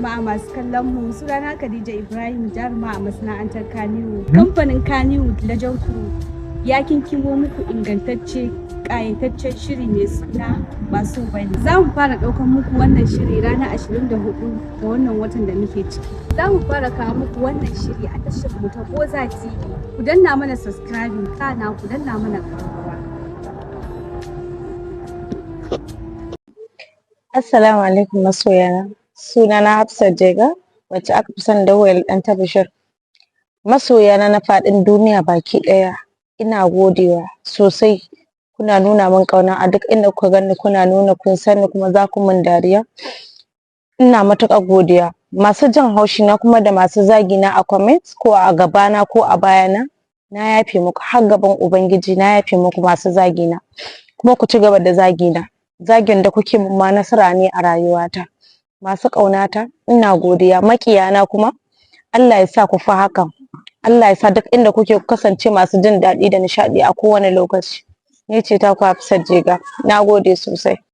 Jama'a masu kallon mu, sunana Khadija Ibrahim, jaruma a masana'antar Kannywood. Kamfanin Kannywood Legend Crew ya kinkimo muku ingantacce, ƙayataccen shiri mai suna Ba So Bane. Za mu fara ɗaukar muku wannan shiri ranar 24 ga wannan watan da muke ciki. Za mu fara kawo muku wannan shiri a tashar mu ta Goza TV. Ku danna mana subscribing, kana ku danna mana ƙararrawa. Assalamu alaikum masoyana. Sunana Hafsat Jega, wacce aka fi sani da Huwaila ɗan ta Bashir. Masoyana na faɗin duniya baki ɗaya, ina godewa sosai. Kuna nuna min ƙauna a duk inda kuka ganni, kuna nuna kun sani kuma za ku min dariya. Ina matuƙar godiya. Masu jin haushi na kuma da masu zagi na a comment ko a gabana ko a bayana, na yafe muku har gaban Ubangiji, na yafe muku masu zagi na. Kuma ku ci gaba da zagi na. Zagin da kuke min ma nasara ne a rayuwata. Masu ƙaunata, ina godiya. Maƙiyana kuma, Allah ya sa ku fi hakan. Allah ya sa duk inda kuke ku kasance masu jin daɗi da nishaɗi a kowane lokaci. Ni ce taku Hafsat Jega. Na gode sosai.